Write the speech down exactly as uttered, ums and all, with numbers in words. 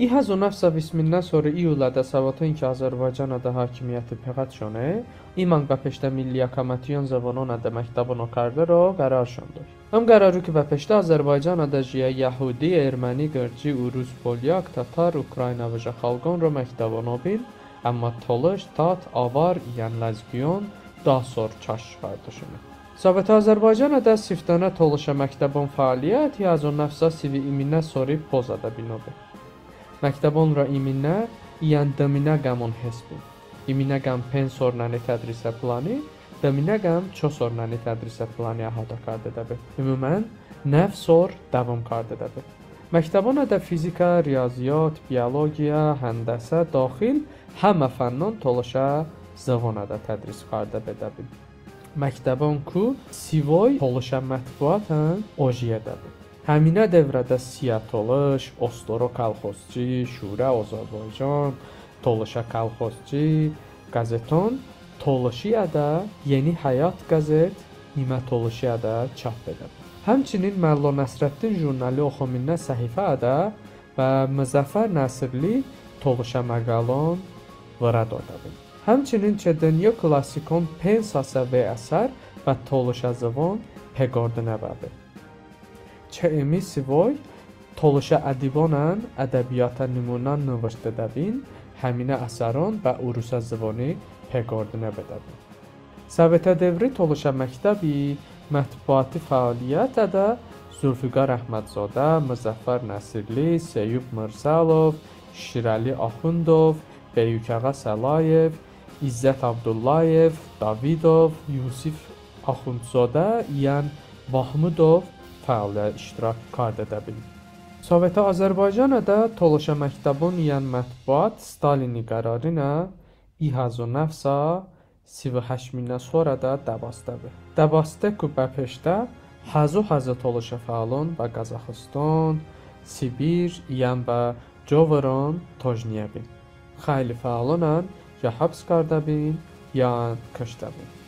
İ həzo nəv sa vist iminə sori iyulədə Sovetonku Azərbaycanədə hakimiyyəti peqətşone, i manq bəpeştə milliyə kəmətiyon zıvononədə məktəbon okarde ro qərarşon doy. Im qəraroku bəpeştə Azərbaycanədə jiyə yəhudi, erməni, qırci, urus, polyak, tatar, ukrayna vıjə xalqonro məktəbon obin, əmma tolış, tat, avar iyən ləzgiyon da sor çəş kardışone. Sovetə Azərbaycanədə sifdənə tolışə məktəbon fəaliyyət i həzo nəv sa sivi iminə sori pozədə bino be. Məktəbonro iminə iyən dıminə qəmon hesbin. İminə qəm penc sornəni tədrisə plani, dıminə qəm ço sornəni tədrisə plani əhotə kardedə be. Umumən nəv sor dəvom kardedə be. Məktəbonədə fizikə, riyaziyot, biologiya, həndəsə daxil həmə fənnon tolışə zıvonədə tədris kardə bedəbin. Məktəbonku sivoy tolışə mətbuatən ojiyedəbin. Həminə devrədə Siyə tolış, Ostoro kəlxozçi, Şurə Ozərbaycan, Tolışə kəlxozçi qəzeton tolışiyədə Yeni Həyat qəzet nimə tolışiyədə çap bedəbin. Həmçinin Məllo Nəsrəddin jurnali oxominə səhifəədə bə Mızəffər Nəsirli tolışə məqalon vırə dodəbin. Həmçinin çı dınyo klassikon penc sasə ve əsər bə tolışə zıvon peqordınə bəbe. Çı ımi sivoy tolışə ədibonən ədəbiyotə nımunə nıvıştedəbin, həminə əsəron bə urusə zıvoni peqordınə bedəbin. Sovetə devri tolışə məktəbi mətbuati fəaliyyətədə Zulfiqar Əhmədzodə, Mızəffər Nəsirli, Seyub Mırzəlov, Şirəli Axundov, Beykəğə Səlayev, İzzət Abdullayev, Davidov, Yusif Axundzodə iyən Mahmudov fəaliyyə iştirak kardedəbin. Sovetə Azərbaycanədə tolışə məktəbon iyən mətbuat Stalini qərarinə i həzo nəv sa sivi həşminə sorədə dəbastə be. Dəbasteku bəpeştə həzo-həzo tolışə fəalon bə Qazaxıston, Sibir iyən bə co vıron tojniyə bin. Xəyli fəalonən ya həbs kardəbin, ya kıştəbin.